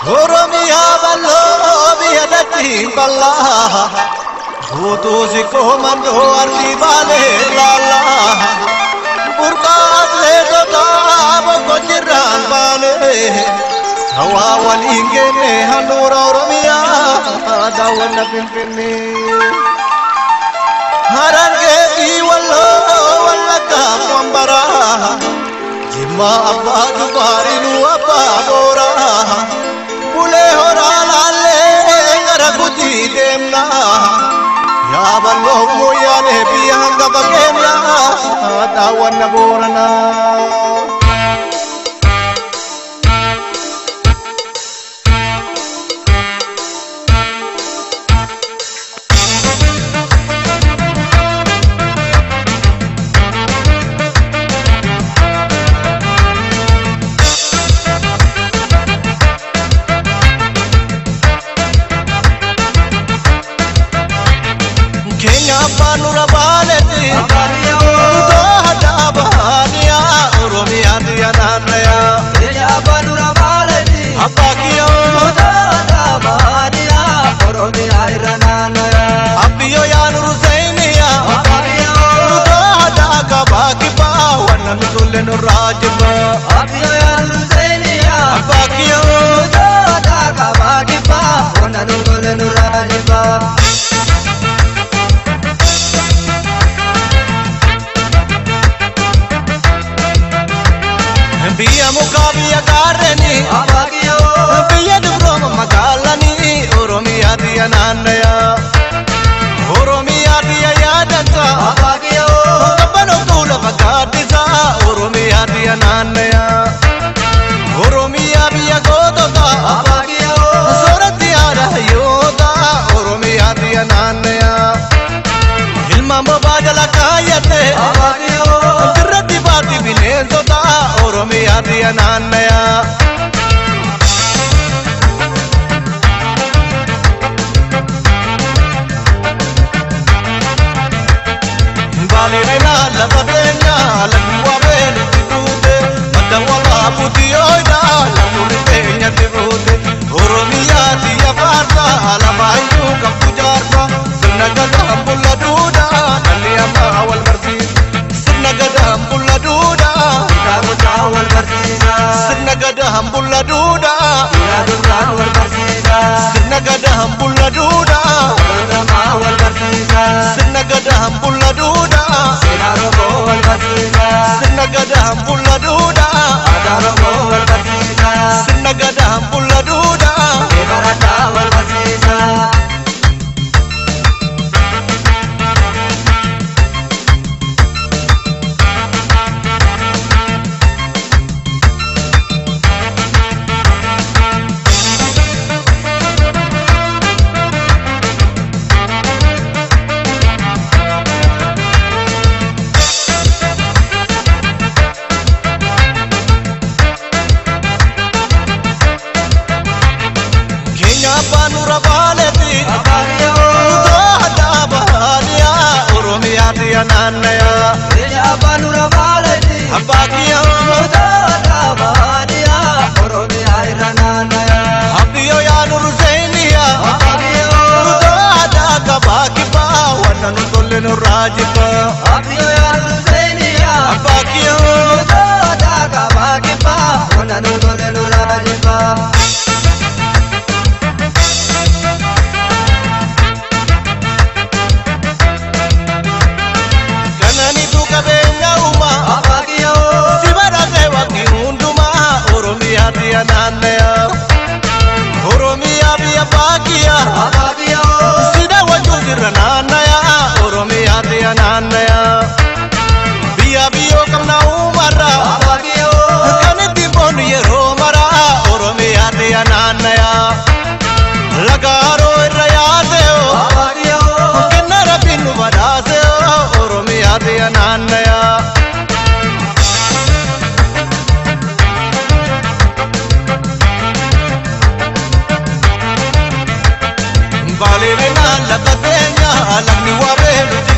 Oromiyaa bal'oo biyya dachii bal'aa guutuu sikkoo mandoo ardii baalee laallaa burqaa atleetotaa boqqochirraan baanee hawaa waliin geenne handhuura Oromiyaa daawwanna Finfinnee. Harargee fi Walloo Wallaggaa Wambaraa Jimmaa abbaa Jifaarinuu abbaa Booraa. Bulee horaa laallee gara Gujii deemnaa Yaaballoo mooyyaalee biyya hangafa keenyaa daawwanna Booranaa. Keenya abbaan nurra baaletti Dooda bahaaniyaa Oromiyaa biyya naannayaa. Keenya abbaan nurra baaletti Abbaa kiyyoo Dooda bahaaniyaa Oromiyaa irra naannayaa. Abbiyyoo yaa nuru seeniyaa Abbaa kiyyoo Dooda kabaa kibbaa wanna nu tolle nurraa jibbaa. Abbiyyoo yaa nuru seeniyaa Abbaa kiyyoo Dooda kabaa kibbaa wanna nu tolle nurraa jibbaa. Biyya mukaa biyya gaarreenii Abbaa kiyyoo biyya dubrooma magaalanii Oromiyaa biyya naannayaa. Oromiyaa biyya yaadata. Abbaa kiyyoo Kabbanoo kuula fakkaattisaa Oromiyaa biyya naannayaa. Oromiyaa biyya gootota. Abbaa kiyyoo Sooratti haadha hayyoota Oromiyaa biyya naannayaa. Ilmaan bobaa jala kaayyate. Abbaa kiyyoo Dirratti baatti bineensota Oromiyaa biyya naannayaa. Baalee lafa teenyaa lafti waabee nutti duute madda walaabuuti yooydaa lafti teenyatti buute Oromiyaa biyya faarsaa lafa hayyuu qabdu jaarsa sirna gadaan bulla duudhaa dhalli ammaa wal barsiisa sirna gadaan bulla duudhaa Duudhaa guddaa wal barsiisa. sirna gadaan bulla duudhaa Duudhaa duudhaan wal barsiisa. sirna gadaan bulla duudhaa Walgamaa wal barsiisa. sirna gadaan bulla duudhaa Seenaa Oromoo wal barsiisa. sirna gadaan bulla duudhaa Aadaa Oromoo wal barsiisa. sirna gadaan bulla duudhaa. Barataa wal barsiisa. Keenya abbaan nurra baaletti Abbaa kiyyoo Dooda bahaaniyaa Oromiyaa biyya naannayaa. Keenya abbaan nurra baaletti Abbaa kiyyoo Dooda bahaaniyaa Oromiyaa irra naannayaa. Abbiyyoo yaa nuru seeniyaa Abbaa kiyyoo Dooda kabaa kibbaa wanna nu tolle nurraa jibbaa. Abbiyyoo yaa nuru seeniyaa Abbaa kiyyoo Dooda kabaa kibbaa wanna nu tolle nurraa jibbaa. Kananiitu qabeenya uumaa Abbaa kiyyoo si badhaasee waaqni hundumaa Oromiyaa biyya naannayaa. Oromiyaa biyya baakiyyaa. Abbaa kiyyoo Si daawwachuu jirra naannayaa Oromiyaa biyya naannayaa. Biyya biyyoo qabna uumarraa Abbaa kiyyoo kan ittiin boonnu yeroo maraa Oromiyaa biyya naannayaa. Laga haroo irra yaaseoo Abbaa kiyyoo kenna rabbiin nu badhaaseoo Oromiyaa biyya naannayaa. Baalee lafa teenyaa lafni waabee nuti